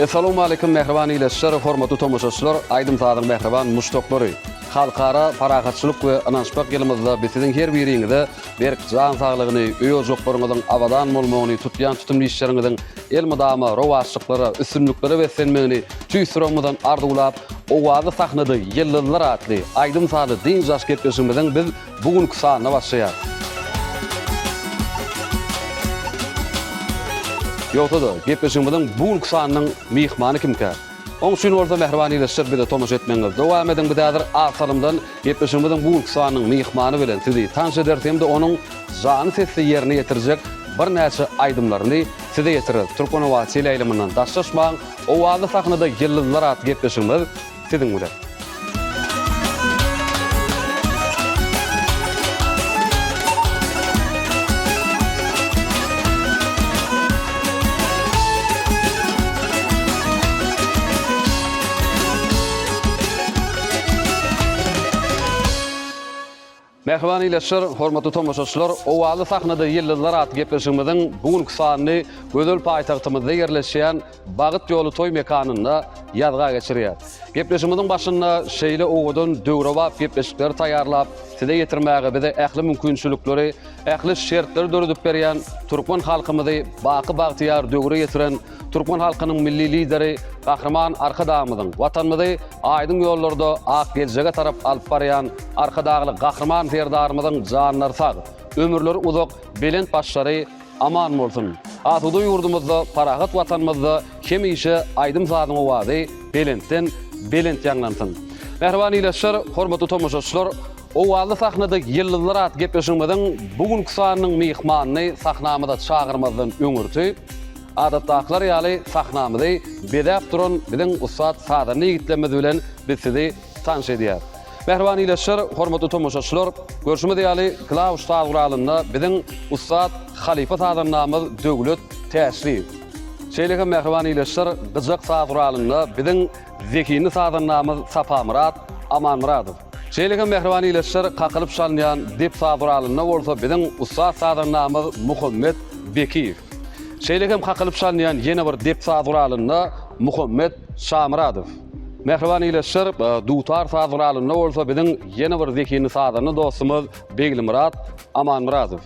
Essalawmaleýkim mähriban ildeşler, hormatly tomaşaçylar, aýdym-sazyň mähriban muşdaklary! Halkara parahatçylyk we ynanyşmak ýylymyzda biz siziň her biriňize berk jan saglygyny, öý-ojaklaryňyzyň abadan bolmagyny, tutýan tutumly işleriňiziň elmydama rowaçlyklara, üstünliklere beslenmegini tüýs ýüregimizden arzuwlap, Owazly sahnada ýyldyzlar atly aýdym-sazly dynç alyş gepleşigimiziň biz bu günki sanyna başlaýarys. Ýogsa-da, gepleşigimiziň bu günki sanynyň myhmany kimkä? Oň üçin bolsa, mähriban ildeşler, bize tomaşa etmegiňizi dowam ediň. Biz häzir az salymdan gepleşigimiziň bu günki sanynyň myhmany bilen sizi tanyş ederis hem-de onuň janly sesde ýerine ýetirjek birnäçe aýdymlaryny size ýetireris. Türkmen owazy teleýaýlymyndan daşlaşmaň, Owazly sahnada ýyldyzlar atly gepleşigimiz siziň bilen. Mähriban ildeşler, hormatly tomaşaçylar, Owazly sahnada ýyldyzlar atly gepleşigimiziň bu günki sanyny gözel paýtagtymyzda ýerleşýän Bagyt ýoly toý mekanynda ýazga geçirýär. Gepleşigimiziň başynda şeýle owadan döwrebap gepleşikleri taýýarlap, size ýetirmäge bize ähli mümkinçilikleri, ähli şertleri döredip berýän türkmen halkymyzy baky bagtyýar döwre ýetiren Türkmen halkynyň Milli Lideri Gahryman Arkadagymyzyň Watanymyzy aýdyň ýollarda ak geljege tarap alyp barýan Arkadagly Gahryman Serdarymyzyň janlary sag, ömürleri uzak, belent başlary aman bolsun! Asuda ýurdumyzda, parahat Watanymyzda hemişe aýdym-sazyň owazy belentden belent ýaňlansyn! Mähriban ildeşler, hormatly tomaşaçylar, Owazly sahnada ýyldyzlar atly gepleşigimiziň bu günki sanynyň myhmanyny sahnamyza çagyrmazdan öňürti, Adatdakylar ýaly sahnamyzy bezäp duran biziň ussat sazanda ýigitlerimiz bilen biz sizi tanyş edýäris. Mähriban ildeşler, hormatly tomaşaçylar, görşümiz ýaly klawiş saz guralynda biziň ussat halypa sazandamyz Döwlet Täşliýew. Şeýle hem mähriban ildeşler, gyjak saz guralynda biziň zehinli sazandamyz Sapamyrat Amanmyradow. Şeýle hem mähriban ildeşler, kakylyp çalynýan dep saz guralynda bolsa biziň ussat sazandamyz Muhammet Bekiýew. Şeýle hem kakylyp çalynýan ýene bir dep saz guralynda Muhammet Şamyradow. Mähriban ildeşler, dutar saz guralynda bolsa biziň ýene bir zehinli sazanda dostumyz Beglimyrat Amanmyradow.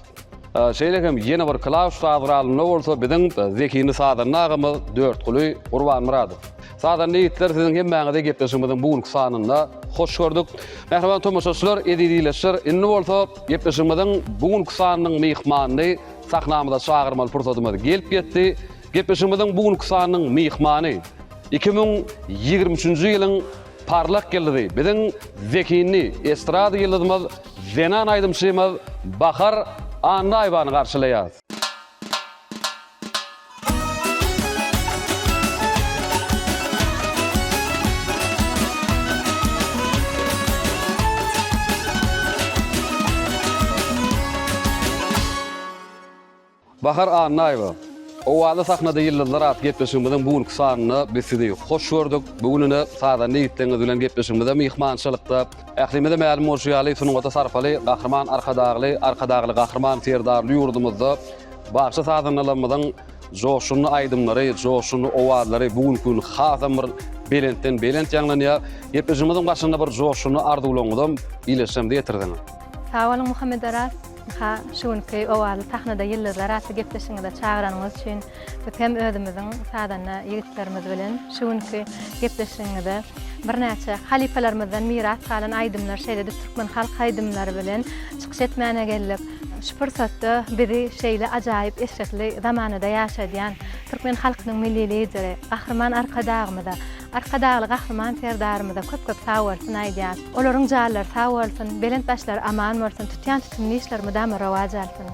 Şeýle hem ýene bir klawiş saz guralynda bolsa biziň zehinli sazanda agamyz Dörtguly Gurbanmyradow. Sazanda ýigitler siziň hemmäňizi gepleşigimiziň bu günki sanynda hoş gördük. Mähriban tomaşaçylar, eziz ildeşler, indi bolsa gepleşigimiziň bu günki sanynyň myhmanyny sahnamyza çagyrmaly pursadymyz gelip ýetdi. Gepleşigimiziň bu günki sanynyň myhmany 2023-nji ýylyň Parlak ýyldyzy, biziň zehinli estrada ýyldyzymyz, zenan aýdymçymyz Bahar Annaýewany garşylaýarys. Bahar Annaýewa, Owazly sahnada ýyldyzlar atly gepleşigimiziň bu günki sanynda biz sizi hoş gördük. Bu gün ine sazanda ýigitleriňiz bilen gepleşigimize myhmançylykda. Ählimize mälim bolşy ýaly, sungata sarpaly Gahryman Arkadagly, Arkadagly Gahryman Serdarly ýurdumyzda bagşy sazandalarymyzyň joşgunly aýdymlary, joşgunly owazlary bu günki gün hasam bir belentden belent ýaňlanýar. Gepleşigimiziň başynda bir joşgunly arzuwlaryňyzam ildeşlerimize ýetirseňiz. Sag boluň Muhammedoraz. Ynha, şu günki Owazly sahnada ýyldyzlar atly gepleşigiňize çagyranyňyz üçin biz hem özümiziň sazanda ýigitlerimiz bilen şu günki gepleşigiňize birnäçe halypalarymyzdan miras galan aýdymlar, şeýle-de türkmen halk aýdymlary bilen çykyş etmäne geldik. Şu pursatda bizi şeýle ajaýyp eşretli zamanada ýaşadýan türkmen halkynyň Milli Lideri, Gahryman Arkadagymyza, Arkadagly Gahryman Serdarymyza köp-köp sagbolsun aýdýarys. Olaryň janlary sag bolsun, belent başlary aman bolsun, tutýan tutumly işleri mydama rowaç alsyn.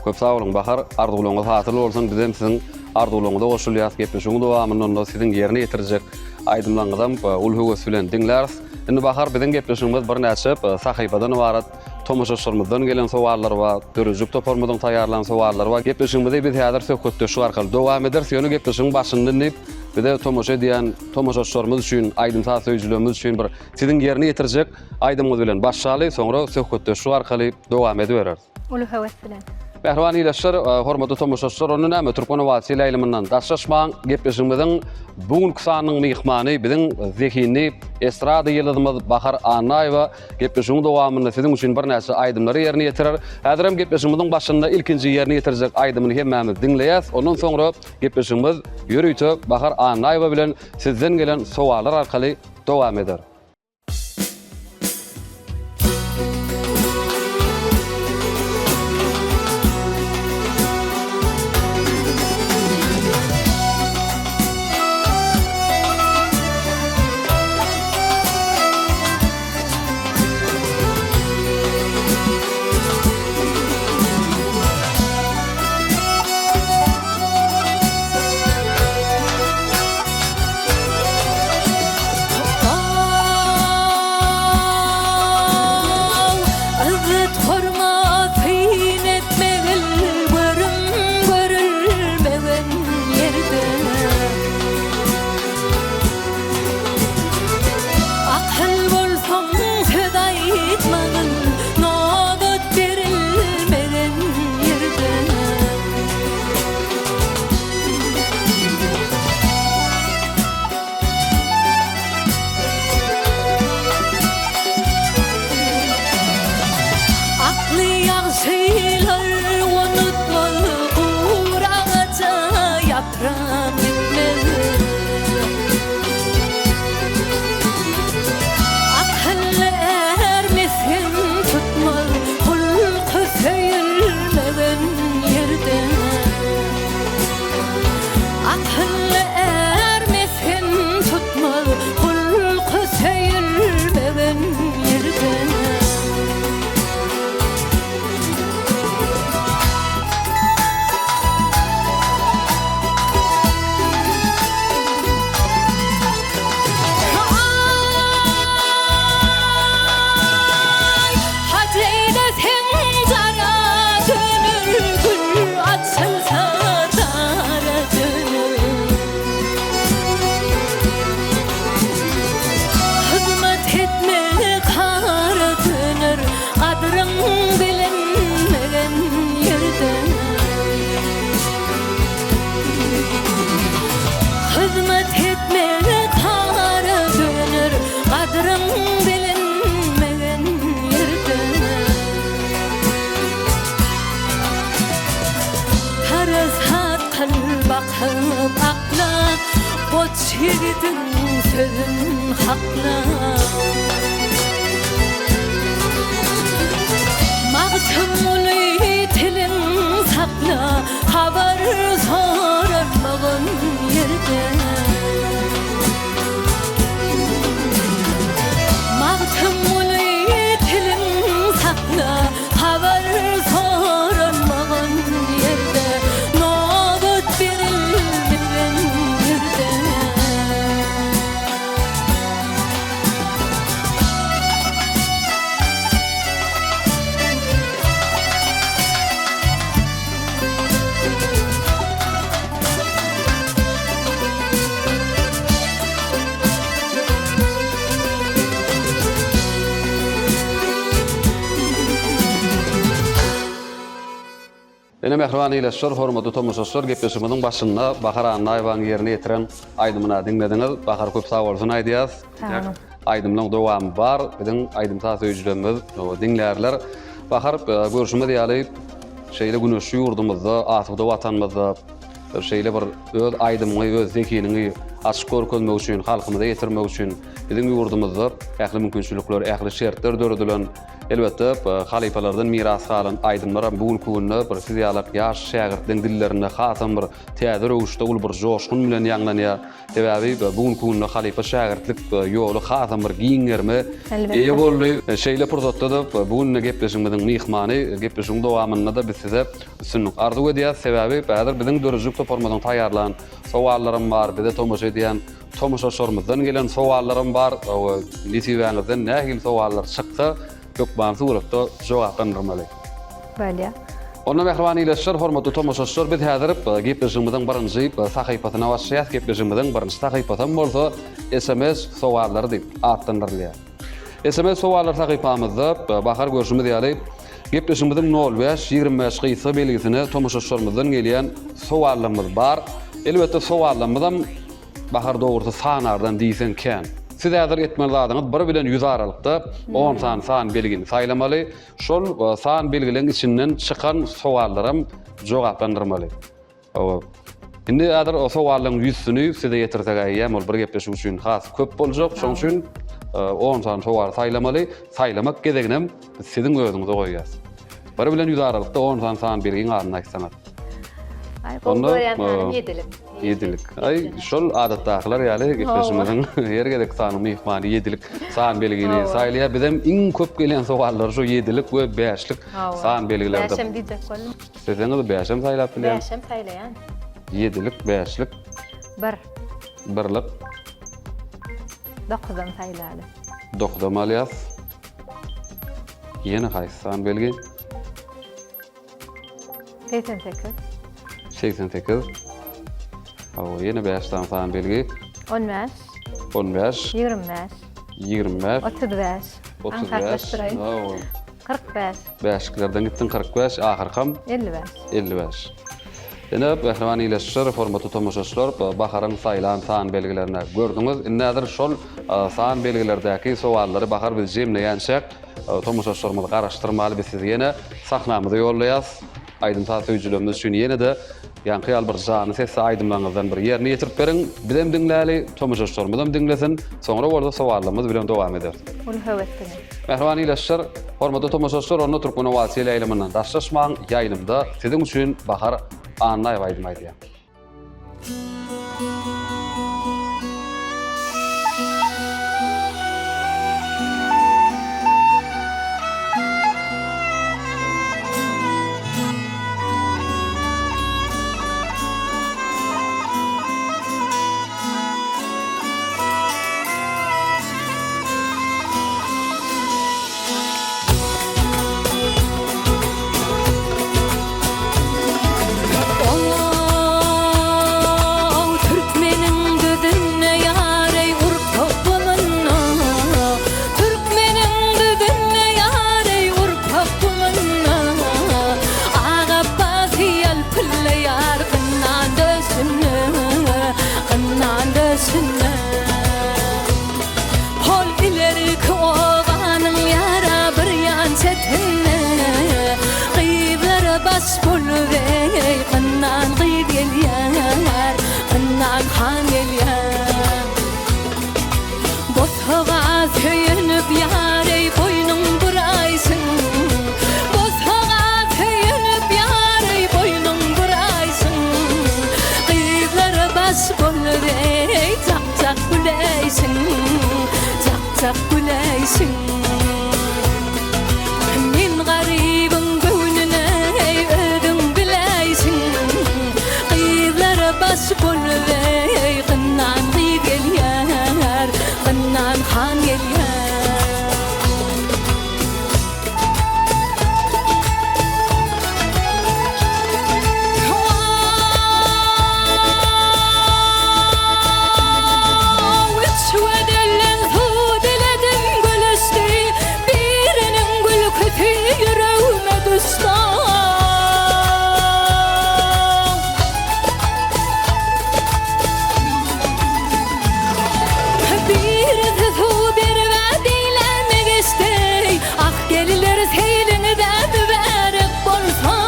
Köp sag boluň Bahar, arzuwlaryňyz hasyl bolsun, bizem siziň arzuwlaryňyza goşulýas, gepleşigiň dowamynda onda siziň ýerine ýetirjek aýdymlaryňyzam uly höwes bilen diňläris. Indi Bahar biziň gepleşigimiz birnäçe sahypadan ybarat, tomaşaçylarymyzdan gelen sowallar bar, döredijilik toparymyzyň taýýarlan sowallary bar. Gepleşigimizi biz häzir söhbetdeşlik arkaly dowam ederis, ýöne gepleşigiň başynda indi bize tomaşa edýän tomaşaçylarymyz üçin, aýdym-saz söýüjilerimiz üçin bir Siziň ýerine ýetirjek aýdymyňyz bilen başlaly, soňra söhbetdeşlik arkaly dowam edibereris. Uly höwes bilen. Mähriban ildeşler, hormatly tomaşaçylar, onda näme Türkmen owazy teleýaýlymyndan daşlaşmaň. Gepleşigimiziň bu günki sanynyň myhmany biziň zehinli estrada ýyldyzymyz Bahar Annaýewa gepleşigiň dowamynda siziň üçin birnäçe aýdymlary ýerine ýetirer. Häzirem gepleşigimiziň başynda ilkinji ýerine ýetirjek aýdymyny hemmämiz diňleýäs. Ondan soňra gepleşigimiz ýörite Bahar Annaýewa bilen sizden gelen sowallar arkaly dowam eder. Akly ýagşylar unutmaz, Gury agaja ýaprak bitmez. Akylly är mesgen tutmaz, Hulky söýülmegen ýerde. Akylly är mesgen tutmaz, Hulky söýülmegen ýerde. Aý, hajyda seň jara döner, Gül açylsa dara döner. Hyzmat etme kara döner, Gadryň bilinmegen ýerde. Hyzmat etme kara döner, Gadryň bilinmegen ýerde. Parasat kyl bakyp akla, Goç ýigidiň sözün hakla. Magtymguly tilin sakla, Habar soralmagan ýerde. Magtymguly tilin sakla, Habar soralmagan ýerde, Nobat berilmegen ýerde. Ine mähriban ildeşler, hormatly tomaşaçylar, gepleşigimiziň başynda Bahar Annaýewanyň ýerine ýetiren aýdymyna diňlediňiz. Bahar köp sag bolsun aýdýas. Sag boluň. Aýdymlaň dowamy bar. Biziň aýdym-saz söýüjilerimiz diňlärler. Bahar, görşümiz ýaly, şeýle güneşli ýurdumyzda, asuda Watanymyzda şeýle bir öz aýdymyňy, öz zehiniňi açyp görkezmek üçin, halkymyza ýetirmek üçin biziň ýurdumyzda ähli mümkinçilikler, ähli şertler döredilen. Elbetde, halypalardan miras galan aýdymlaram bu günki günde bir siz ýalak ýaş şägirtleň dillerinde hasam bir täze röwüşde uly bir joşgun bilen ýaňlanýar. Sebäbi bu günki günde halypa-şägirtlik ýoly hasam bir giň gerime eýe boldy. Şeýle pursatda-da bu günde gepleşigimiziň myhmany, gepleşigiň dowamynda-da biz size üstünlik arzuw edýäris. Sebäbi häzir biziň döredijilik toparymyzyň taýýarlan sowallaram bar, bize tomaşa edýän tomaşaçylarymyzdan gelen sowallaram bar. Nesibäňizden nähili sowallar çyksa, hökmany suratda jogaplandyrmaly. Bolýar. Onda mähriban ildeşler, hormatly tomaşaçylar, biz häzir gepleşigimiziň birinji sahypasyna başlaýas. Gepleşigimiziň birinji sahypasam bolsa sms sowallary diýip atlandyrylýar. Sms sowallar sahypamyzda Bahar görşümiz ýaly. Gepleşigimiziň nol bäş, 25 gysga belgisine tomaşaçylarymyzdan gelýän sowallarymyz bar. Elbetde sowallarymyzam Bahar dogrusy sanardan diýseň kän. Siz häzir etmeli zadyňyz bir bilen ýüz aralykda on sany san belgini saýlamaly. Şol san belgileň içinden çykan sowallaram jogaplandyrmaly. Hawa. Indi häzir o sowallaryň ýüzsüni size ýetirsek eýýäm ol bir gepleşik üçin has köp boljak. Şonuň üçin on sany sowaly saýlamaly. Saýlamak gezeginem biz siziň özüňize goýýas. Bir bilen ýüz aralykda on sany san belgiň adyny aýtsaňyz. Aý, gowy görýän sanym ýedilik. Ýedilik. Aý, şol adatdakylar ýaly gepleşigimiziň her gezek sanyň myhmany ýedilik san belgini saýlaýar. Bizem iň köp gelýän sowallar şu ýedilik we bäşlik san belgilerdir. Bäşem diýjek boldum. Isleseňiz bäşem saýlap bilýän. Bäşem saýlaýan. Ýedilik, bäşlik. Bir. Birlik. Dokuzam saýlaly. Dokuzam alýas. Ýene haýsy san belgi? 88. 88. Hawa, ýene 5 sany san belgi. 15. 15. 25. 25. 35. 35. Hawa. 45. Bäşliklerden gitdiň 45, ahyrkam 55. 55. Ine, mähriban ildeşler, hormatly tomaşaçylar, Baharyň saýlan san belgilerini gördüňiz. Indi häzir şol san belgilerdäki sowallary Bahar biz jemleýänçäk, Tomaşaçylarymyzy garaşdyrmaly biz sizi ýene sahnamyza ýollaýas. Aýdym-saz söýüjilerimiz üçin ýene-de ýaňky ýaly bir janly sesli aýdymlaryňyzdan bir ýerine ýetirip beriň. Bizem diňläli, tomaşaçylarymyzam diňlesin. Soňra bolsa sowallarymyz bilen dowam ederis. Uly höwes bilen. Mähriban ildeşler, hormatly tomaşaçylar onda Türkmen owazy teleýaýlymyndan daşlaşmaň, ýaýlymda siziň üçin Bahar Annaýewa aýdym aýdýar. Ow, türkmeniň düzünde ýareý urpak bolanda, Türkmeniň düzünde ýareý urpak bolanda, Ak Apbas ýalpyllaýar gynnan döşünde, Gynnan döşünde. Hol ilerki obanyň ýara bir ýan çetinde Gyzlara baş bolup eý, gynnan gyz gelýär, gynnan han gelýär. Bosaga söýenip ýar eý, boýnuň buraýsyn. Bosaga söýenip ýar eý, boýnuň buraýsyn. Gyzlara baş bolup eý, jak-jak güläýsiň, jak-jak güläýsiň. Men garybyň göwnüne eý, özüň biläýsiň. Gyzlara baş bolup eý, gynnan gyz gelýär, gynnan han gelýär. Üç gödellen suw diledim gülüşdi, Biriniň gülküsi ýüregime düşdi. Birisi suw berib-ä beýläme geçdi, Ah, gelinler seýliňiz-ä mübärek bolsun.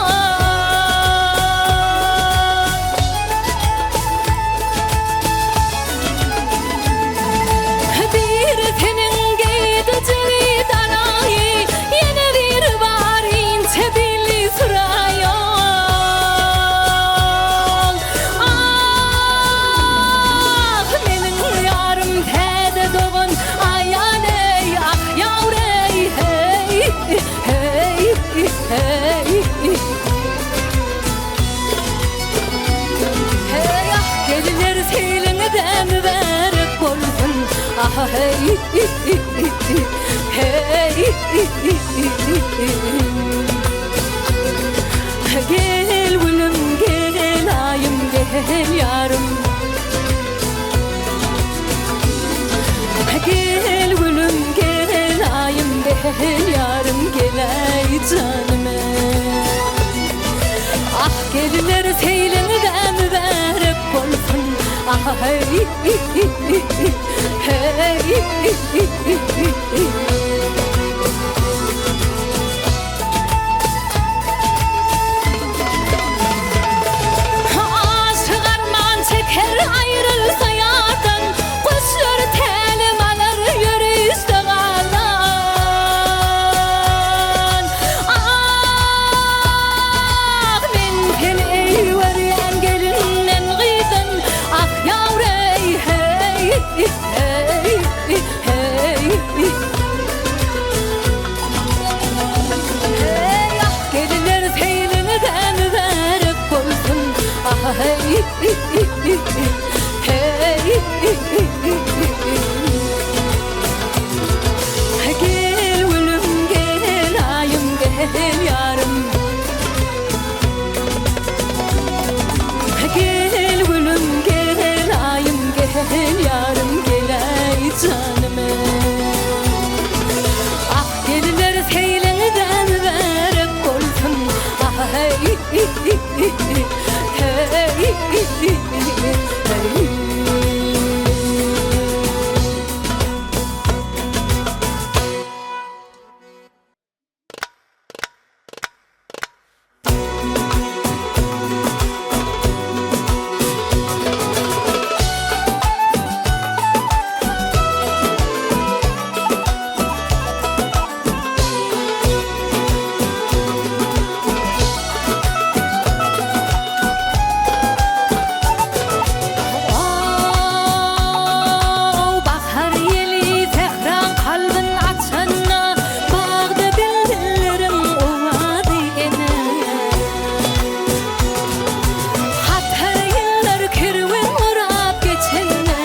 Biri seniň geýdijegi daraýy, Ýene biri bar inçe billi suraýyň. Ah, meniň ýarym täze dogan aýal eý, ah, ýar eý, heý, heý, heý. Heý, ah, gelinler seýliňiz-ä mübärek bolsun, ah, heý, heý. Gel gülüm, gel aýym, gel ýarym. Gel gülüm, gel aýym, gel ýarym, geläý. janym Ah gelinler seýliňiz-ä mübärek bolsun Ah hey hey Aşyk arman çeker aýrylsa ýardan, Guşlar tälim alar ýörişde galan. Ah, men seni eý görýän gelinden gyzdan, Ah, ýawreý, heý, heý, heý. Heý, ah, gelinler seýliňiz-ä mübärek bolsun, Ah, heý, heý. Gel gülüm, gel aýym, gel ýarym. Gel gülüm, gel aýym, gel ýarym, geläý janym. Ah, gelinler seýliňiz-ä mübärek bolsun, Ah, heý, heý, heý. Ow, bahar ýeli sähraň kalbyn açanda, Bagda bilbilleriň owazy ene. Hatar ýyllar kerwen gurap geçende,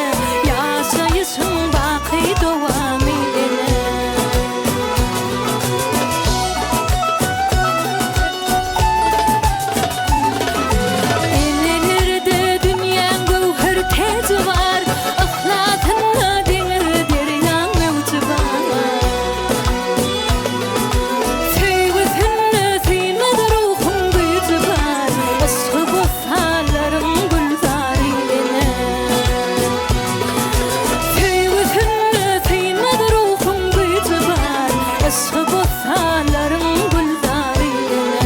Ýaşaýşyň baky dowamy ene. Enelerde dünýäň göwher täji bar, Yhlasynda deňiz, derýaň möwji bar. Söýgüsinde synmaz ruhuň güýji bar, Yşgy bossanlaryň gülzary ene. Söýgüsinde synmaz ruhuň güýji bar, Yşgy bossanlaryň gülzary ene.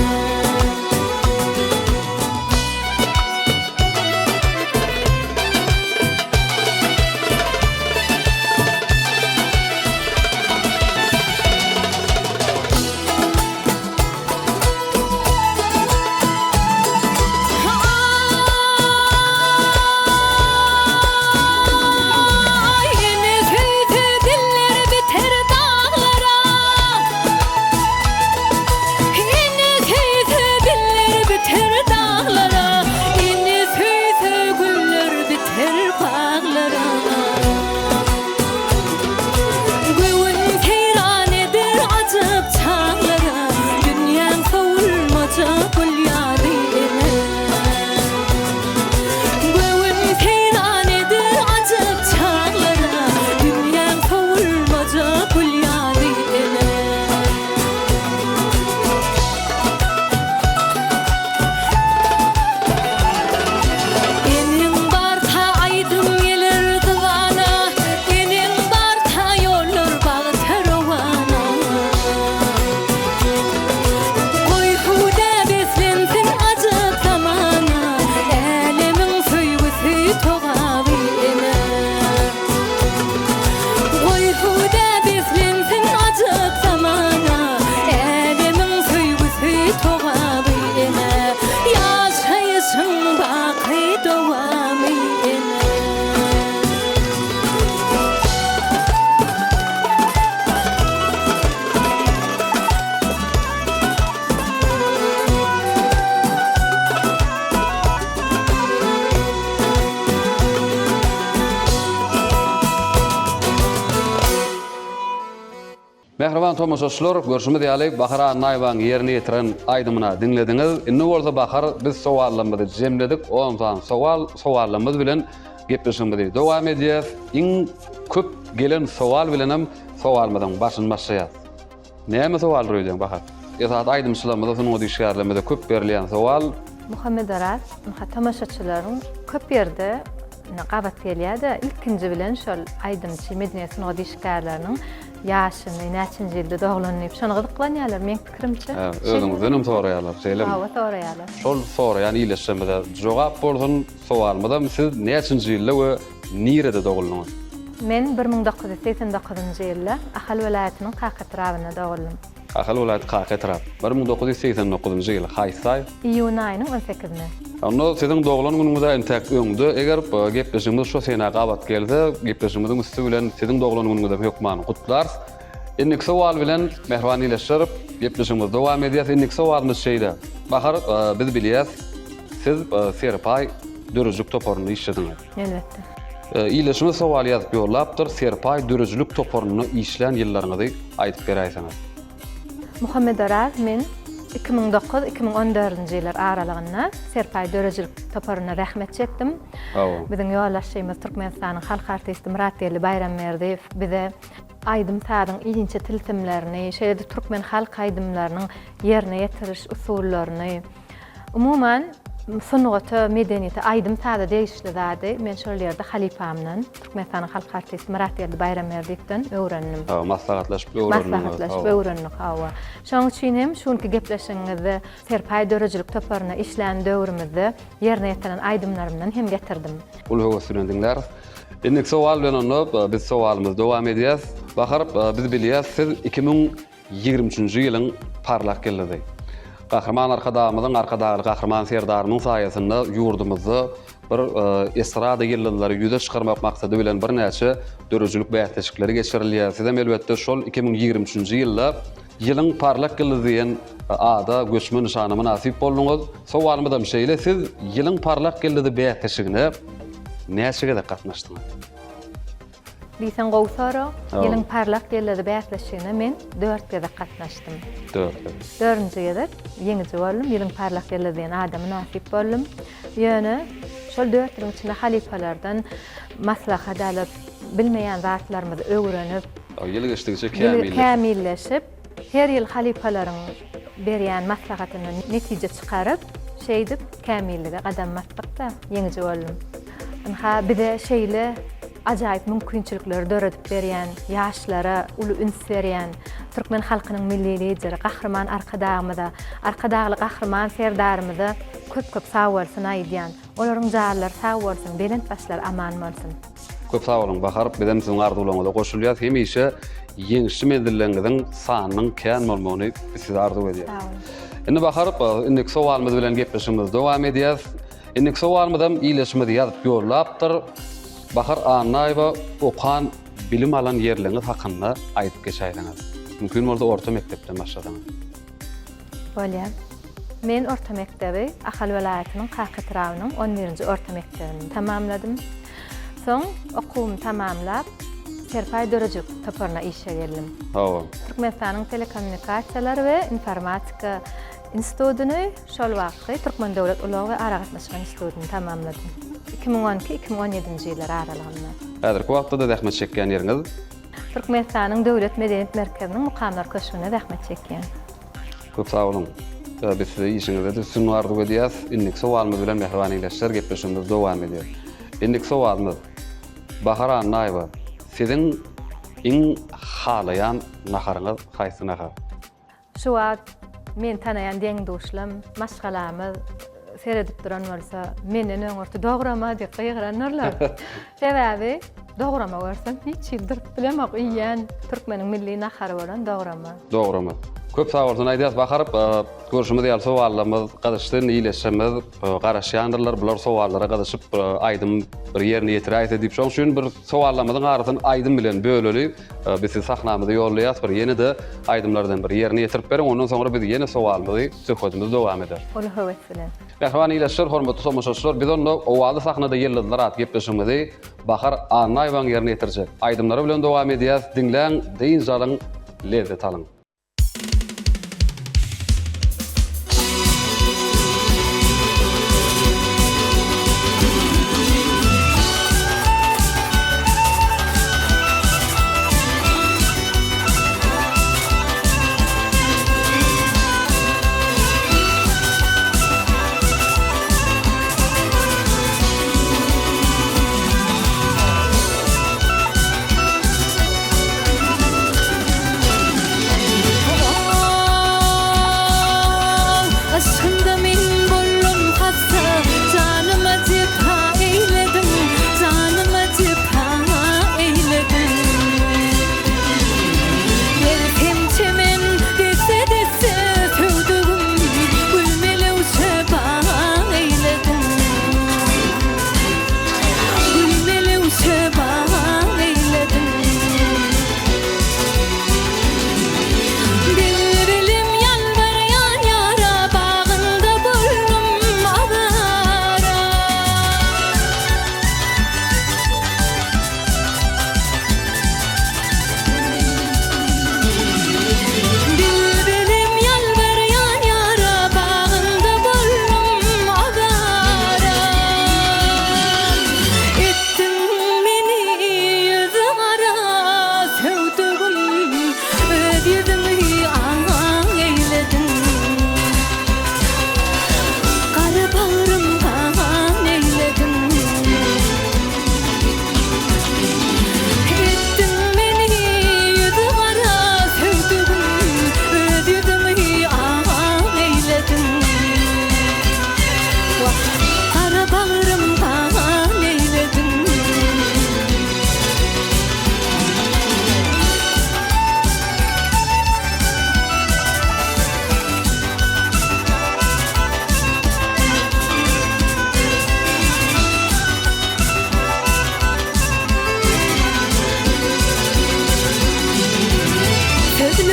Aý, ene söýse diller biter daglara. Ene söýse diller biter daglara. Ene söýse güller biter baglara. Göwün seýran eder ajap çaglara. Dünýäň sowulmajak gül ýaly ene. Göwün seýran eder ajap çaglara, Dünýäň sowulmajak gül ýaly ene. Eneň barka aýdym geler zybana, Eneň barka ýollar bagta rowana. Goý hüwdä beslensin ajap zamana, Älemiň söýgüsi togaby ene. Goý hüwdä beslensin ajap zamana, Älemiň söýgüsi togaby ene. Ýaşaýşyň baky dowamy ene. Mähriban tomaşaçylar, görşümiz ýaly, Bahar Annaýewanyň ýerine ýetiren aýdymyna diňlediňiz. Indi bolsa Bahar biz sowallarymyzy jemledik. On sany sowal, sowallarymyz bilen gepleşigimizi dowam edýäs. Iň köp gelen sowal bilenem sowalymyzyň başyny başlaýas. Näme sowaldyr öýdýäň Bahar? Esasy aýdymçylarymyza, sungat işgärlerimize köp berilýän sowal. Muhammedoraz, ynha tomaşaçylaryň köp ýerde gabat gelýär-de, ilkinji bilen şol aýdymçy, medeniýet sungat işgärleriniň ýaşyny, näçinji ýylda doglan diýip, şony gyzyklanýarlar, meň pikirimçe. Hä, özüňizdenem soraýarlar, şeýlemi? Hawa, soraýarlar. Şol soraýan ildeşlerimize jogap bolsun, sowalymyzam siz näçinji ýylda we nirede doguldyňyz? Men 1989-njy ýylda Ahal welaýatynyň Kaka etrabynda doguldym. Ahal welaýaty Kaka etrap. 1989-njy ýyl, haýsy aý? Iýun aýynyň on sekizine. Onda siziň doglan günüňiz-ä entäk öňde. Eger gepleşigimiz şo senä gabat gelse, gepleşigimiziň üsti bilen siziň doglan günüňizem hökman gutlarys. Indiki sowal bilen, mähriban ildeşler, gepleşigimizi dowam edýäs. Indiki sowalymyz şeýle. Bahar, biz bilýäs, siz Serpaý döredijilik toparynda işlediňiz. Elbetde. Ildeşimiz sowal ýazyp ýollapdyr, Serpaý döredijilik toparynda işlän ýyllaryňyzy aýdyp beräýseňiz. Muhammedoraz men 2009, 2014-nji ýyllar aralygynda Serpaý döredijilik toparynda zähmet çekdim. Biziň ýolbaşçymyz Türkmenistanyň halk artisti Myratgeldi Baýramberdiýew bize aýdym-sazyň inçe tilsimlerini, şeýle-de türkmen halk aýdymlarynyň ýerine ýetiriş usullaryny, Umuman, sungata, medeniýete, aýdym-saza degişli zady men şol ýerde halypamdan, Türkmenistanyň halk artisti Myratgeldi Baýramberdiýewden öwrendim. Hawa, maslahatlaşyp öwrendiňiz. Maslahatlaşyp öwrendik, hawa. Şonuň üçin hem şu günki gepleşigiňizde Serpaý döredijilik toparynda işlän döwrümizde ýerine ýetiren aýdymlarymdan hem getirdim. Uly höwes bilen diňläris. Indiki sowal bilen onda biz sowalymyzy dowam edýäs. Bahar, biz bilýäs, siz 2000 23-nji ýylyň parlak ýyldyzy. Gahryman Arkadagymyzyň, Arkadagly Gahryman Serdarymyň saýasynda ýurdumyzda bir estrada ýyldyzlary ýüze çykarmak maksady bilen birnäçe döredijilik bäsleşikleri geçirilýär. Sizem elbetde şol 2023-nji ýylda Ýylyň parlak ýyldyzy diýen ada, göçme nyşana mynasyp bolduňyz. Sowalymyzam şeýle, siz Ýylyň parlak ýyldyzy bäsleşigine näçe gezek gatnaşdyňyz? Diýseň gowy sorag. Ýylyň parlak ýyldyzy bäsleşigine men dört gezek gatnaşdym. Dört gezek. Dördünji gezek ýeňiji boldum. Ýylyň parlak ýyldyzy diýen ada mynasyp boldum. Ýöne şol dört ýylyň içinde halypalardan maslahat alyp, bilmeýän zatlarymyzy öwrenip, Ýyl geçdigiçe kämilleşip. Kämilleşip, her ýyl halypalaryň berýän maslahatyndan netije çykaryp, şeýdip kämillige gadam basdyk-da, ýeňiji boldum. Ynha, bize şeýle ajaýyp mümkinçilikleri döredip berýän, ýaşlara uly üns berýän türkmen halkynyň Milli Lideri Gahryman Arkadagymyza, Arkadagly Gahryman Serdarymyza köp-köp sagbolsun aýdýan. Olaryň janlary sag bolsun, belent başlary aman bolsun! Köp sag boluň Bahar, bizem siziň arzuwlaryňyza goşulýas. Hemişe ýeňişli menzilleriňiziň sanynyň kän bolmagyny biz size arzuw edýäs. Sag boluň. Indi Bahar, indiki sowalymyz bilen gepleşigimizi dowam edýäs. Indiki sowalymyzam ildeşimiz ýazyp ýollapdyr. Bahar Annaýewa okan, bilim alan ýerleriňiz hakynda aýdyp geçäýseňiz. Mümkin bolsa orta mekdepden başlasaňyz. Bolýar. Men orta mekdebi Ahal welaýatynyň Kaka etrabynyň on birinji orta mekdebini tamamladym. Soň okuwymy tamamlap, Serpaý döredijilik toparyna işe geldim. Hawa. Türkmenistanyň Telekommunikasiýalar we informatika institutyny, şol wagtky Türkmen döwlet ulag we aragatnaşyk institutyny tamamladym. 2012, 2017-nji ýyllar aralygynda. Häzirki wagtda-da zähmet çekýän ýeriňiz? Türkmenistanyň Döwlet medeniýet merkeziniň Mukamlar köşgünde zähmet çekýän. Köp sag boluň. Biz size işiňizde-de üstünlik arzuw edýäris. Indiki sowalymyz bilen mähriban ildeşler gepleşigimizi dowam edýäris. Indiki sowalymyz, Bahar Annaýewa, siziň iň halaýan naharyňyz haýsy nahar? Şu wagt meni tanaýan deň-duşlam, maşgalamyz seredip duran bolsa, menden öňürti dograma diýip gygyrandyrlar. Sebäbi dograma görsem hiç hili durup bilemok, iýýän türkmeniň milli nahary bolan dograma. Dograma. Köp sag bolsun aýdýas Bahar, görşümiz ýaly sowallarymyz gyzyşdy, indi ildeşlerimiz garaşýandyrlar bular sowallara gyzyşyp aýdym bir ýerine ýetiräýse diýip, şonuň üçin bir sowallarymyzyň arasyny aýdym bilen böleli. Biz sizi sahnamyza ýollaýas, bir ýene-de aýdymlardan bir ýerine ýetirip beriň, ondan soňra biz ýene sowalymyzy, söhbedimizi dowam ederis. Uly höwes bilen. Mähriban ildeşler, hormatly tomaşaçylar, biz onda Owazly sahnada ýyldyzlar atly gepleşigimizi Bahar Annaýewaň ýerine ýetirjek aýdymlary bilen dowam edýäs. Diňläň, dynç alyň, lezzet alyň.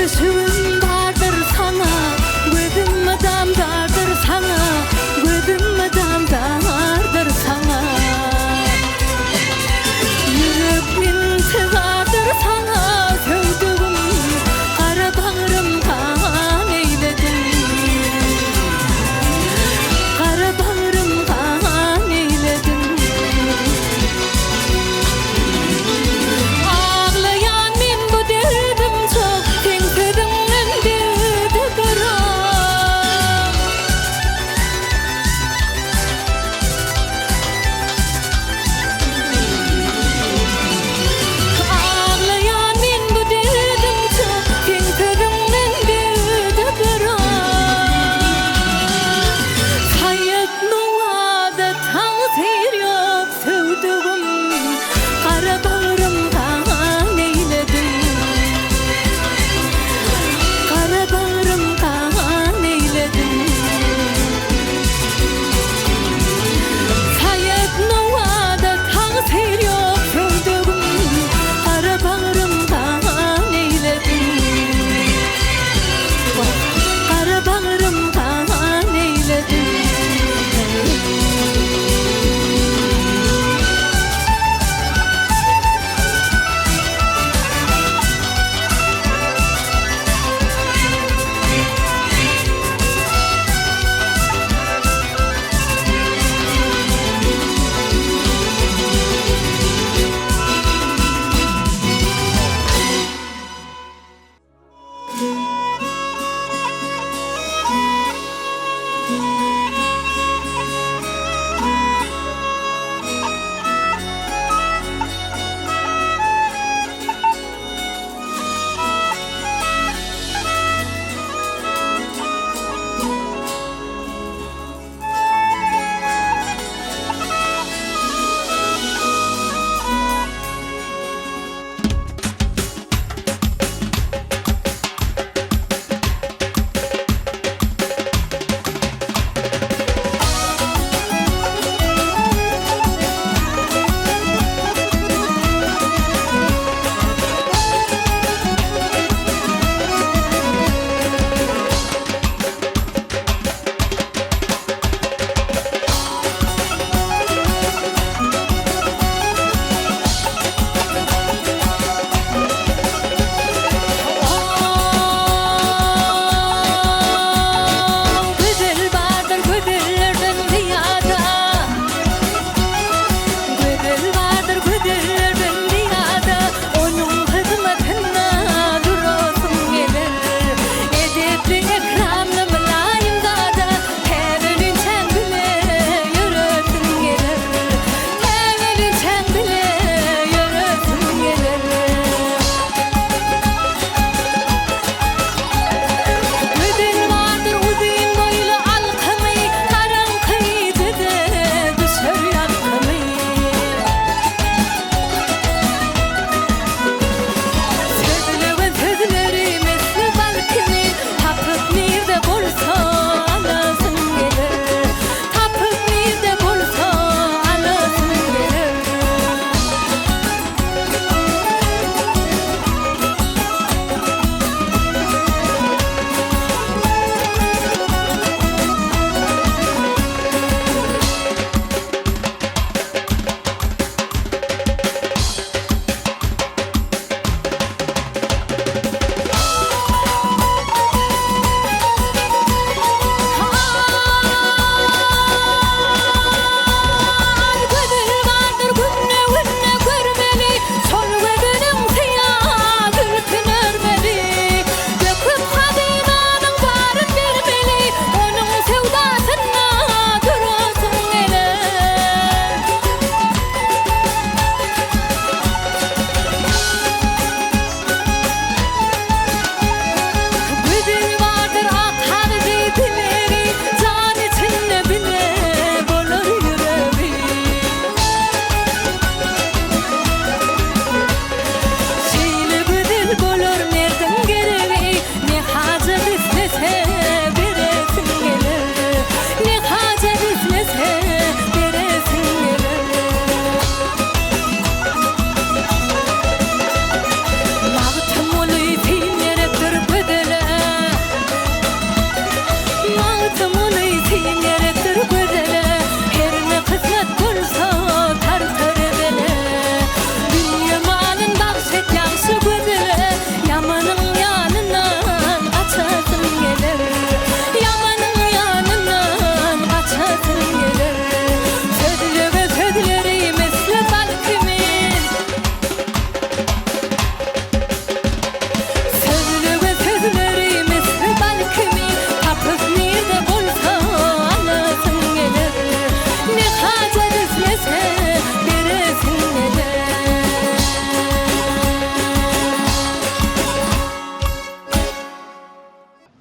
Gepleşigim bardyr saňa, Gözüm mydam dardyr saňa, Gözüm mydam dardyr saňa. Ýürek intizardyr saňa, Söwdügim, gara bagrym gan eýlediň. Gara bagrym gan eýlediň. Aglaýan men bu derdim çok, Seň sözüňden.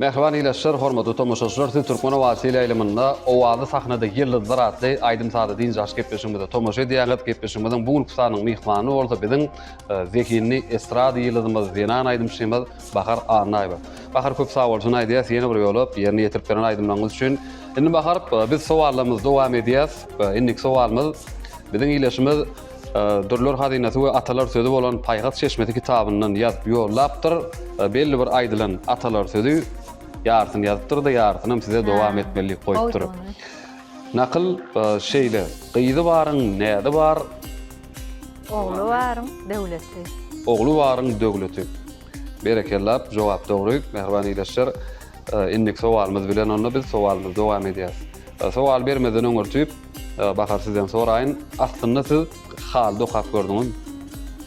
Mähriban ildeşler, hormatly tomaşaçylar, siz Türkmen owazy teleýaýlymynda Owazly sahnada ýyldyzlar atly aýdym-sazly dynç alyş gepleşigimize tomaşa edýäňiz. Gepleşigimiziň bu günki sanynyň myhmany bolsa biziň zehinli estrada ýyldyzymyz, zenan aýdymçymyz Bahar Annaýewa. Bahar köp sag bolsun aýdýas ýene bir ýola ýerine ýetirip beren aýdymlaryňyz üçin. Indi Bahar biz sowallarymyzy dowam edýäs. Indiki sowalymyz biziň ildeşimiz Dürler hazynasy we atalar sözi bolan Paýhas çeşmesi kitabyndan ýazyp ýollapdyr. Belli bir aýdylan atalar sözi ýarysyny ýazypdyr-da, ýarysynam size dowam etmeli diýip goýupdyr. Nakyl şeýle, Gyzy baryň näzi bar. Ogly baryň döwleti. Ogly baryň döwleti. Berekella, jogap dogry, mähriban ildeşler. Indiki sowalymyz bilen onda biz sowalymyzy dowam edýäris. Sowal bermezden öňürti Bahar sizden soraýyn, aslynda siz haly dokap gördüňizmi?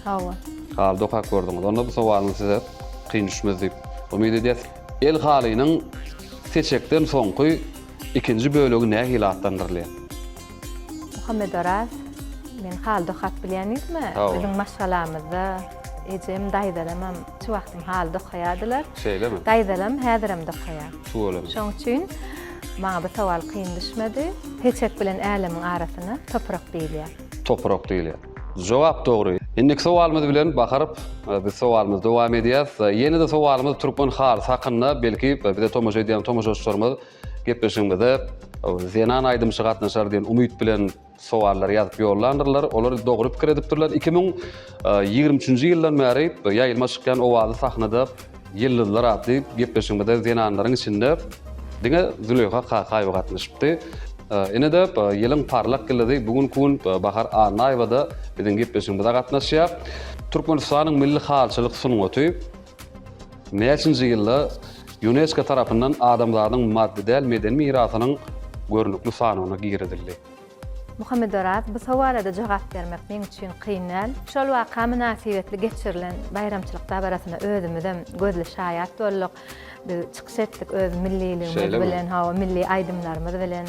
Hawa. Haly dokap gördüňiz. Onda bu sowalym size kyn düşmez diýip umyt edýäs. El halynyň seçekden soňky ikinji bölegi nähili atlandyrylýar? Muhammedoraz, men haly dokap bilýän diýdimä? Biziň maşgalamyzda ejem, daýzalamam şu wagtym haly dokaýardylar. Şeýlemi? Daýzalam häzirem dokaýar. Tüweleme. Şoň üçin maňa bu sowal kyn düşmedi. Seçek bilen älemiň arasyna toprak diýilýär. Toprak diýilýär. Jogap dogry. Indiki sowalymyz bilen Bahar biz sowalymyzy dowam edýäs. Ýene-de sowalymyz türkmen halysy hakynda. Belki bize tomaşa edýän tomaşaçylarymyz gepleşigimize zenan aýdymçy gatnaşar diýen umyt bilen sowallary ýazyp ýollandyrlar. Olar dogry pikir edipdirler. 2023-nji ýyldan bäri ýaýlyma çykýan Owazly sahnada Ýyldyzlar atly gepleşigimize zenanlaryň içinde diňe Züleýha Kakaýewa gatnaşypdy. Ine-de ýylyň parlak ýyldyzy bu günki gün Bahar Annaýewa-da biziň gepleşigimize gatnaşýar. Türkmenistanyň milli halyçylyk sungaty näçinji ýylda Ýunesko tarapyndan adamzadyň maddy däl medeni mirasynyň görnükli sanawyna girizildi? Muhammedoraz, bu sowala-da jogap bermek meň üçin kyn däl. Şol waka mynasybetli geçirilen baýramçylyk dabarasyna özümizem gözli şaýat bolduk. Biz çykyş etdik öz milliligimiz bilen, hawa, milli aýdymlarymyz bilen.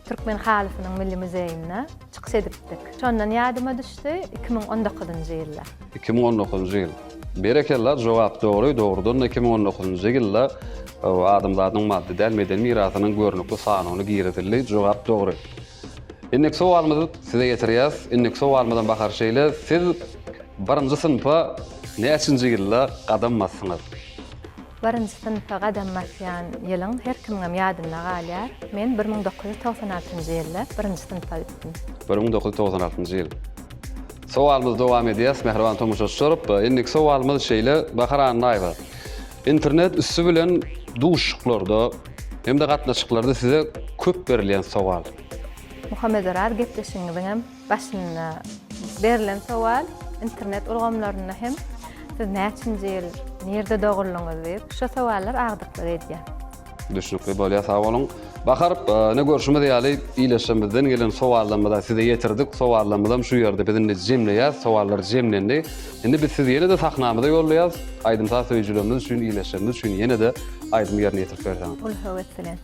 Türkmen halysynyň milli muzeýinde çykyş edipdik. Şondan ýadyma düşdi, 2019-njy ýylda. 2019-njy ýyl. Berekella, jogap dogry. Dogrudan-da 2019-njy ýylda adamzadyň maddy däl medeni mirasynyň görnükli sanawyna girizildi. Jogap dogry. Indiki sowalymyzy size ýetirýäs. Indiki sowalymyzam Bahar şeýle, siz birinji synpa näçinji ýylda gadam basdyňyz? Birinji synpa gadam basýan ýylyň her kimiňem ýadynda galýar. Men 1996-njy ýylda birinji synpa gitdim. 1996-njy ýyl. Sowalymyzy dowam edýäs, mähriban tomaşaçylar. Indiki sowalymyz şeýle, Bahar Annaýewa, internet üsti bilen duşuşyklarda hem-de gatnaşyklarda size köp berilýän sowal? Muhammedoraz gepleşigiňiziňem başynda berlen sowal, internet ulgamlarynda hem siz näçinji ýyl, nirde doguldyňyz diýip, şo sowallar agdyklyk edýär. Düşnükli bolýar sag boluň. Bahar ine görşümiz ýaly ildeşlerimizden gelen sowallarymyzy size ýetirdik. Sowallarymyzam şu ýerde biz indi jemleýäs. Sowallar jemlendi. Indi biz sizi ýene-de sahnamyza ýollaýas. Aýdym-saz söýüjilerimiz üçin, ildeşlerimiz üçin ýene-de aýdym ýerine ýetirip berseňiz. Uly höwes bilen.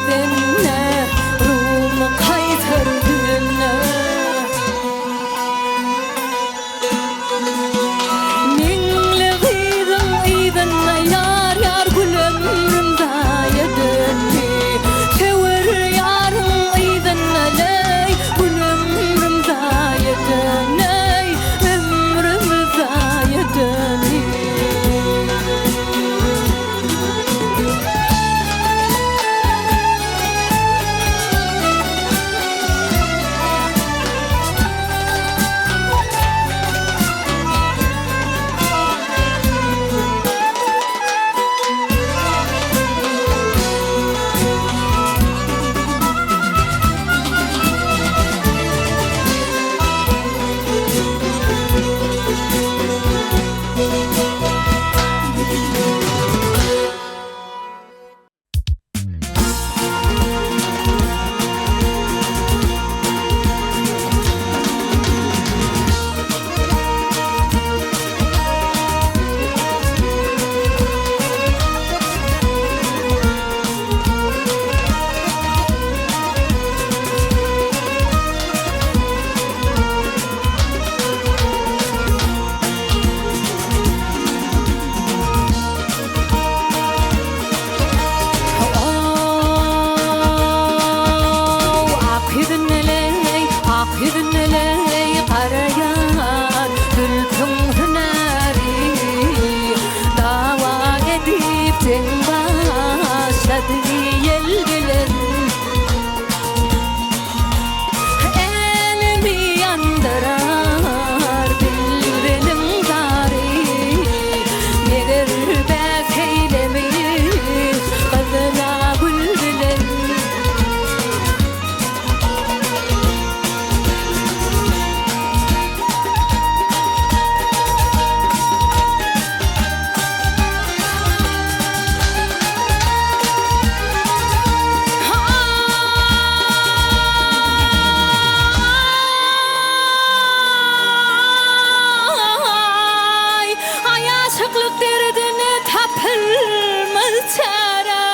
edende Rumy kaýsar düzende. Meňli gyzyň yzynda ýar ýar gül ömrüm zaýa döndi. Söwer ýaryň yzynda leý gül ömrüm zaýa döneý ömrüm zaýa döndi. Ow, ak ýüzündeleý, ak ýüzündeleý, gara ýar, zülpüň hünäri. Dawa edip jeň başlady ýel bilen. Älemi ýandyrar bilbiliň zary. Meger bäs eýlemiş gyzyla gül bilen. Aý, aý aşyklyk derdine tapylmaz çäre.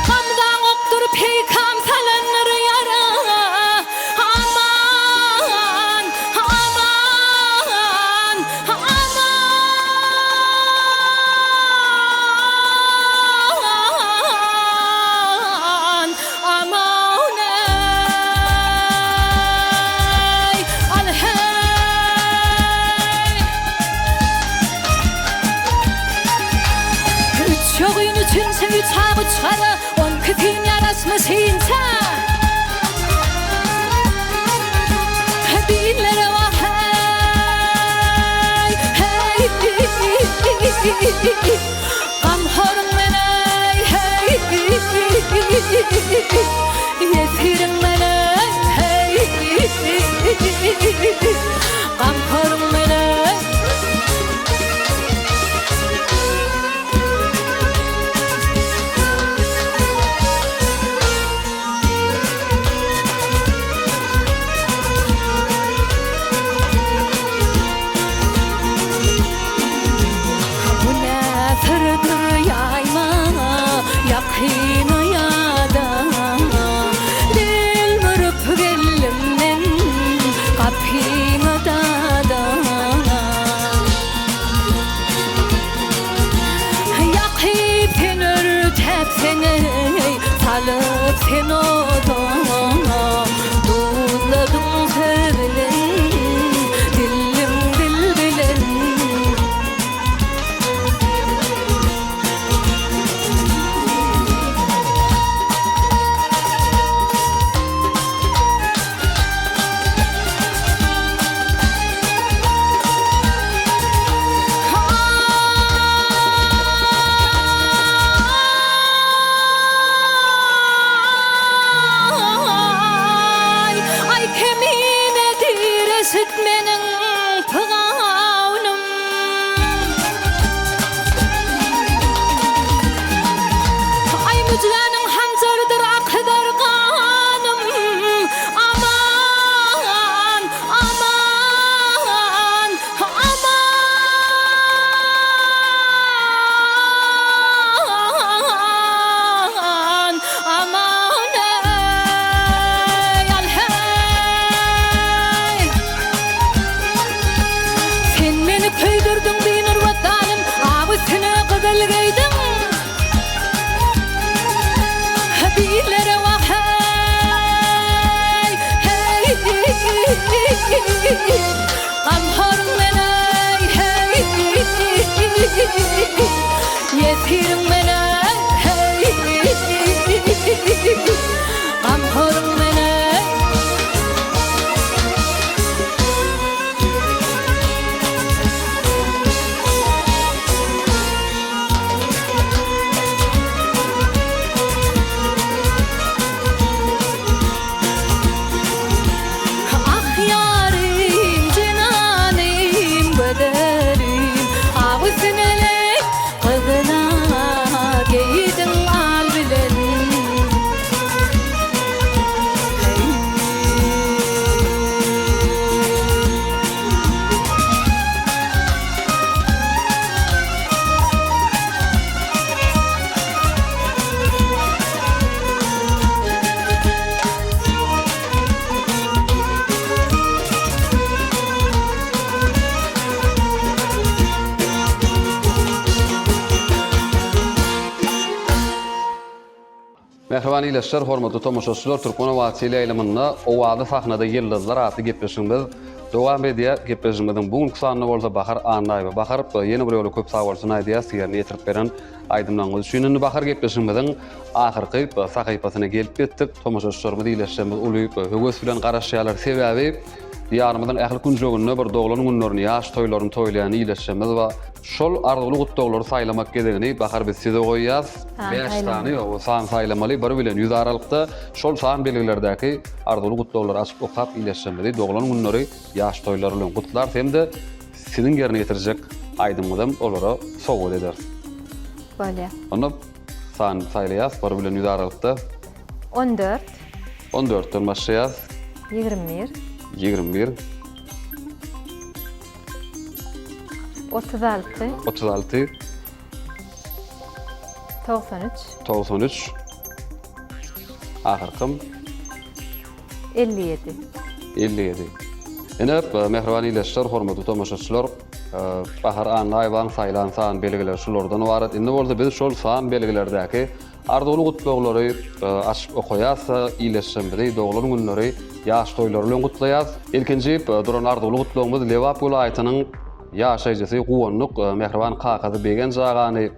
Gamzaň okdur peýkam salandyr ýara. Aman, aman, aman, aman eý, al heý. Üç ýogyn üçünçe üç ak üç gara, On ikisini ýaraşmyş inçe. Dillere wah heý, heý. Gamhoruň men eý, heý. Ýesiriň men eý, heý. Gamhoruň men eý. Bu ne syrdyr ýaýma, ýakyna ýada. Mähriban ildeşler, hormatly tomaşaçylar, Türkmen owazy teleýaýlymynda Owazly sahnada ýyldyzlar atly gepleşigimiz dowam edýär. Gepleşigimiziň bu günki sanynda bolsa Bahar Annaýewa. Bahar, ýene bir ýola köp sag bolsun aýdýas, ýerine ýetirip beren aýdymlaryňyz üçin. Indi Bahar gepleşigimiziň ahyrky sahypasyna gelip ýetdik. Tomaşaçylarymyz, ildeşlerimiz uly höwes bilen garaşýarlar. Sebäbi Diýarymyzyň ähli künjeginde bir doglan günlerini, ýaş toýlaryny toýlaýan ildeşlerimiz bar. Şol arzuwly gutlaglary saýlamak gezegini Bahar biz size goýýas. Bäş sany san saýlamaly, bir bilen ýüz aralykda şol san belgilerdäki arzuwly gutlaglary açyp okap ildeşlerimizi doglan günleri, ýaş toýlary bilen gutlarys hem-de siziň ýerine ýetirjek aýdymyňyzam olara sowgat ederis. Bolýar. Onda san saýlaýas, bir bilen ýüz aralykda. 14. On dörtden başlaýas. 21. 21. 36. 36. 93. 93. Ahyrkym. 57. 57. Ine, mähriban ildeşler, hormatly tomaşaçylar, Bahar Annaýewanyň saýlan san belgileri şulardan ybarat. Indi bolsa biz şol san belgilerdäki Arzuwly gutlaglary açyp okaýas, ildeşlerimizi doglan günleri, ýaş toýlary bilen gutlaýas. Ilkinji duran arzuwly gutlagymyz Lebap welaýatynyň ýaşaýjysy Guwandyk, mähriban kakasy Begenç agany,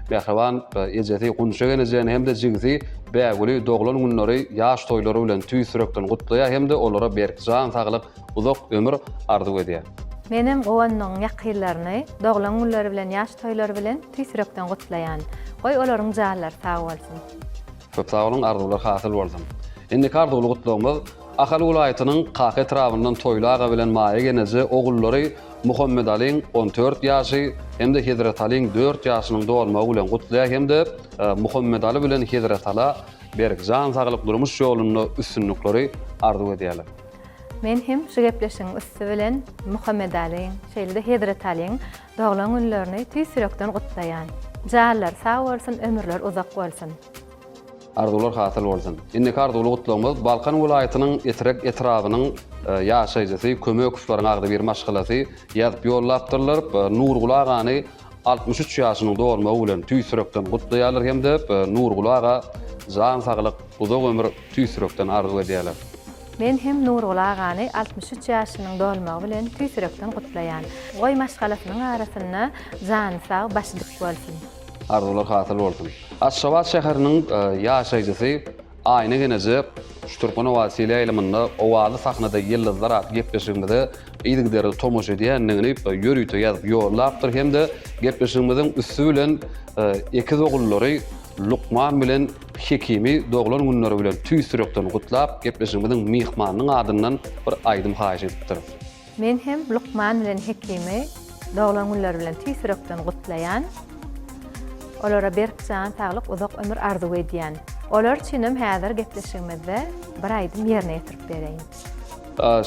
mähriban ejesi Gunça gelnejeni hem-de jigisi Bägüli doglan günleri, ýaş toýlary bilen tüýs ýürekden gutlaýar hem-de olara berk jan saglyk, uzak ömür arzuw edýär. Menem Guwandygyň ýakynlaryny doglan günleri bilen, ýaş toýlary bilen Tüýs ýürekden gutlaýan. Goý olaryň janlary sag bolsun. Köp sag boluň arzuwlar hasyl bolsun. Indiki arzuwly gutlagymyz Ahal welaýatynyň Kaka etrabyndan Toýly aga bilen Maýa geneje ogullary Muhammedalyň 14 ýaşy hem-de Hezretalyň dört ýaşynyň dolmagy bilen gutlaýar hem-de Muhammedaly bilen Hezretala berk jan saglyk durmuş ýolunda üstünlikleri arzuw edýärler. Men hem şu gepleşigiň üsti bilen Muhammedalyň, şeýle-de Hezretalyň Doglan günlerini tüýs ýürekden gutlaýan. Janlary sag bolsun ömürleri uzak bolsun. Arzuwlar hasyl bolsun. Indiki arzuwly gutlagymyz Balkan welaýatynyň Etrek etrabynyň ýaşaýjysy Kömekowlaryň agzybir maşgalasy ýazyp ýollapdyrlar. Nurguly agany 63 ýaşynyň dolmagy bilen tüýs ýürekden gutlaýarlar hem-de Nurguly aga jan saglyk, uzak ömür tüýs ýürekden arzuw edýärler. Men hem Nurguly agany 63 ýaşynyň dolmagy bilen tüýs ýürekden gutlaýan. Goý maşgalasynyň arasynda jany sag, başy dik bolsun. Arzuwlar hasyl bolsun. Aşgabat şäheriniň ýaşaýjysy Aýna geneje şu Türkmen owazy teleýaýlymynda Owazly sahnada ýyldyzlar atly gepleşigimize yzygiderli tomaşa edýändigini ýörite ýazyp ýollapdyr hem-de gepleşigimiziň üsti bilen ekiz ogullary Lukman bilen Hekimi doglan günleri bilen tüýs ýürekden gutlap, gepleşigimiziň myhmanynyň adyndan bir aýdym haýyş edipdir. Men hem Lukman bilen Hekimi doglan günleri bilen tüýs ýürekden gutlaýan. Olara berk jan saglyk, uzak ömür arzuw edýän. Olar üçinem häzir gepleşigimizde bir aýdym ýerine ýetirip bereýin.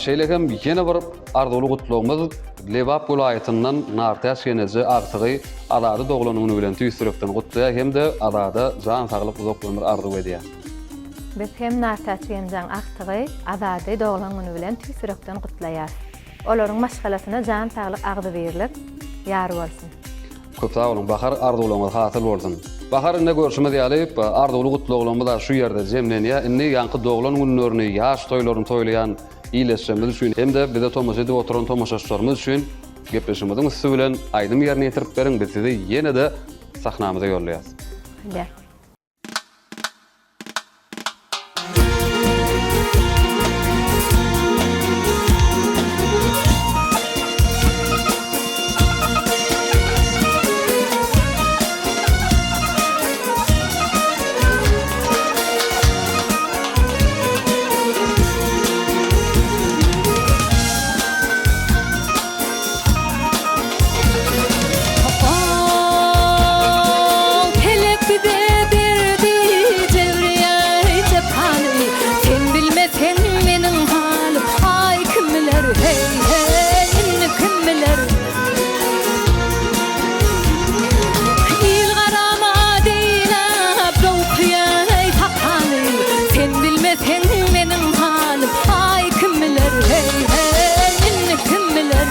Şeýle hem ýene bir arzuwly gutlagymyz Lebap welaýatyndan Nartäç geneje agtygy Azady doglan güni bilen tüýs ýürekden gutlaýar hem-de Azada jan saglyk uzak ömür arzuw edýär. Biz hem Nartäç genjäň agtygy Azady doglan güni bilen tüýs ýürekden gutlaýarys. Olaryň maşgalasyna jan saglyk agzybirlik ýar bolsun. Köp sag boluň Bahar arzuwlaryňyz hasyl bolsun. Bahar indi görşümiz ýaly arzuwly gutlaglarymyz şu ýerde jemlenýär. Indi ýaňky doglan günlerini, ýaş toýlaryny toýlaýan ildeşlerimiz üçin hem-de bize tomaşa edip oturan tomaşaçylarymyz üçin gepleşigimiziň üsti bilen aýdym ýerine ýetirip beriň biz sizi ýene-de sahnamyza ýollaýas. Bolýar. Pelek bize berdi jebri jepany Sen bilmeseň meniň halym aý kim biler hey hey indi kim biler Il garama deýläp dowkyýaý sakany Sen bilmeseň meniň halym aý kim biler hey hey indi kim biler.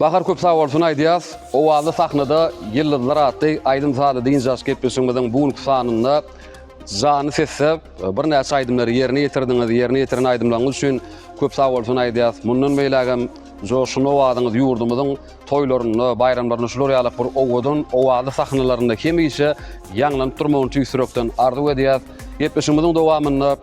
Bahar köp sag bolsun aýdýas. Owazly sahnada Ýyldyzlar atly aýdym-sazly dynç alyş gepleşigimiziň bu günki sanynda janly sesde birnäçe aýdymlary ýerine ýetirdiňiz. Ýerine ýetiren aýdymlaryňyz üçin köp sag bolsun aýdýas. Mundan beýlägem joşgunly owazyňyz ýurdumyzyň toýlarynda, baýramlarynda şular ýaly bir owadan owazly sahnalarynda hemişe ýaňlanyp durmagyny tüýs ýürekden arzuw edýäs. Gepleşigimiziň dowamynda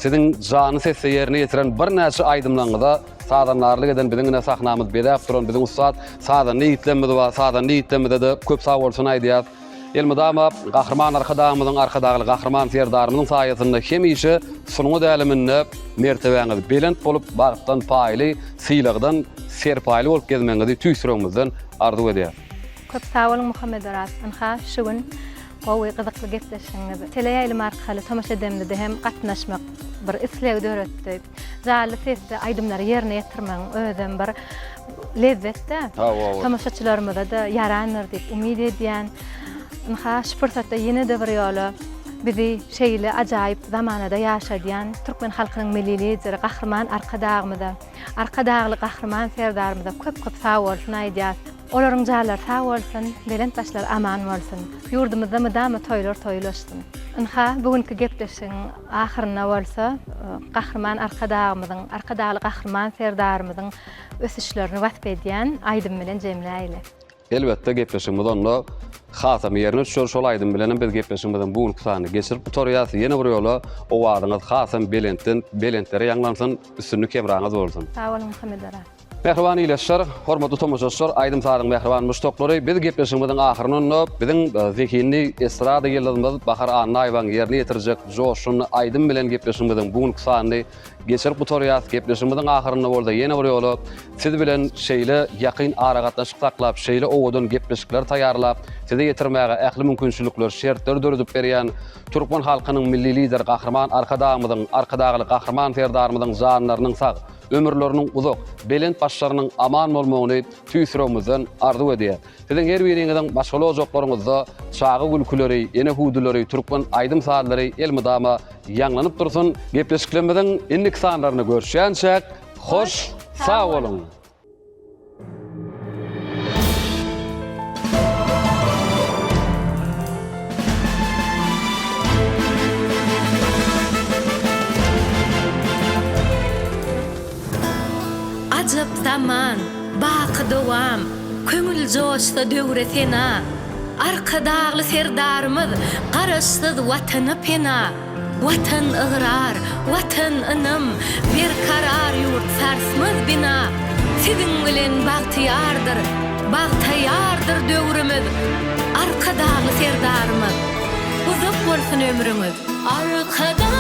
siziň janly sesde ýerine ýetiren birnäçe aýdymlaryňyza Sazandarlyk eden biziň ine sahnamyzy bezäp duran biziň ussat sazanda ýigitlerimiz bar. Sazanda ýigitlerimize-de köp sag bolsun aýdýas. Elmydama Gahryman Arkadagymyzyň, Arkadagly Gahryman Serdarymyzyň saýasynda hemişe sungat äleminde mertebäňiz belent bolup, bagtdan paýly, sylagdan serpaýly bolup gezmegiňizi tüýs ýüregimizden arzuw edýäs. Köp sag boluň Muhammedoraz. Ynha şu gün gowy gyzykly gepleşigiňiz teleýaýlym arkaly tomaşa edenimizde hem gatnaşmak bir isleg döretdi. Janly sesde aýdymlary ýerine ýetirmegiň özem bir lezzet-dä. Tomaşaçylarymyza-da ýarandyr diýip umyt edýän. Ynha, şu pursatda ýene-de bir ýola bizi şeýle ajaýyp zamanada ýaşadýan türkmen halkynyň Milli Lideri Gahryman Arkadagymyza, Arkadagly Gahryman Serdarymyza köp-köp sagbolsun aýdýas. Olaryň janlary sag bolsun, belent başlary aman bolsun! Ýurdumyzda mydama toýlar toýlaşsyn! Ynha, bu günki gepleşigiň ahyrynda bolsa Gahryman Arkadagymyzyň, Arkadagly Gahryman Serdarymyzyň ösüşlerini wasp edýän aýdym bilen jemläýeli. Elbetde, gepleşigimiz onda hasam ýerine düşer. Şol aýdym bilenem biz gepleşigimiziň bu günki sanyny geçirip gutarýas. Ýene bir ýola owazyňyz hasam belentden belentlere ýaňlansyn, üstünlik hemraňyz bolsun! Sag boluň Muhammet Oraz. Mähriban ildeşler, hormatly tomaşaçylar, aýdym-sazyň mähriban muşdaklary, biz gepleşigimiziň ahyrynda biziň zehinli estrada ýyldyzymyz Bahar Annaýewaň ýerine ýetirjek joşgunly aýdym bilen gepleşigimiziň bu günki sanyny geçirip gutarýas. Gepleşigimiziň ahyrynda bolsa ýene bir ýola siz bilen şeýle ýakyn aragatnaşyk saklap, şeýle owadan gepleşikleri taýýarlap, size ýetirmäge ähli mümkinçilikleri, şertleri döredip berýän türkmen halkynyň Milli Lideri Gahryman Arkadagymyzyň, Arkadagly Gahryman Serdarymyzyň janlarynyň sag, ömürleriniň uzak, belent başlarynyň aman bolmagyny tüýs ýüregimizden arzuw edýäs. Siziň her biriňiziň maşgala ojaklaryňyzda çaga gülküleri, ene hüwdüleri, türkmen aýdym-sazlary elmydama ýaňlanyp dursun. Gepleşiklerimiziň indiki sanlarynda görüşýänçäk, hoş sag boluň! Ajap zaman, baky dowam, Köňül joşsa döwre sena. Arkadagly Serdarymyz Garaşsyz Watana pena. Watan ygrar, Watan ynam, Berkarar ýurt sarsmaz bina. Siziň bilen bagtyýardyr, Bagtaýardyr döwrümiz, Arkadagly Serdarymyz, Uzak bolsun ömrüňiz! Arkadagly.